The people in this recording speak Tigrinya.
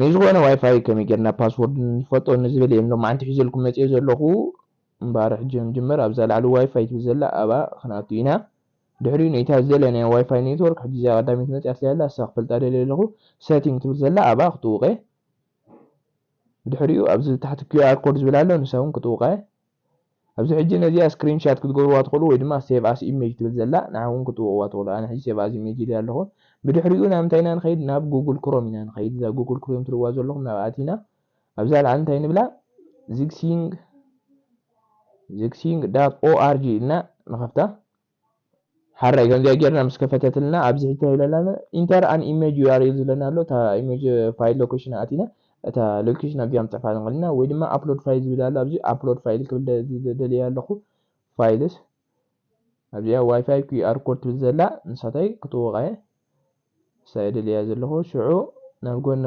ንዝኾነ ዋይፋይ ከመይ ጌርና ፓስወርድ ንፈልጦ ንዝብል እየ ሎማዓንቲ ሒዘልኩም መፅኦ ዘለኹ። እምበኣር ሕጂ ንጅምር። ኣብዛ ላዕሊ ዋይፋይ ትብል ዘላ ኣብኣ ክንኣቱ ኢና። ድሕሪኡ ነይታ ዝደለናዮ ዋይፋይ ኔትወርክ፣ ሕጂ እዚኣ ቀዳመይቲ መፅኣትለይ ኣላ፣ እሳ ክፈልጣ ደልየ ኣለኹ። ሰቲንግ ትብል ዘላ ኣብኣ ክጥውቐ። ድሕሪኡ ኣብዚ ታሕቲ ኪው ኣር ኮድ ዝብል ኣሎ፣ ንሳ እውን ክጥውቐ። ኣብዚ ሕጂ ነዚኣ ስክሪንሻት ክትገብርዋ ትኽእሉ፣ ወይ ድማ ሴቭ ኣስ ኢሜጅ ትብል ዘላ ንዓ እውን ክትጥውቕዋ ትኽእሉ። ኣነ ሕጂ ሴቭ ኣስ ኢሜጅ ኢለ ኣለኹ። ብድሕሪኡ ናብ እንታይ ኢና ንኸይድ? ናብ ጉግል ክሮም ኢና ንኸይድ። እዛ ጉግል ክሮም ትርእዋ ዘለኹም ናብ ኣቲና ኣብዛ ላዕሊ እንታይ ንብላ? ዚግሲንግ ዚግሲንግ ዳት ኦኣርጂ ኢልና ንኸፍታ። ሓራይ ከምዚኣ ጌርና ምስ ከፈተትልና ኣብዚ ሕጂ እንታይ ይብለና ኣሎ? ኢንተር ኣን ኢሜጅ ዩ ኣር ኤል ዝብለና ኣሎ። እታ ኢሜጅ ፋይል ሎኬሽን ኣቲና እታ ሎኬሽን ኣብዚኣ ምፅሕፋ ንኽእል ኢና፣ ወይ ድማ ኣፕሎድ ፋይል ዝብል ኣሎ። ኣብዚ ኣፕሎድ ፋይል ክብል ደ- ደ- ደልየ ኣለኹ። ፋይልስ ኣብዚኣ ዋይፋይ ኪው ኣር ኮድ ትብል ዘላ ንሳታይ ክጥውቓየ ንሳ እየ ደልያ ዘለኹ። ሽዑ ናብ ጎና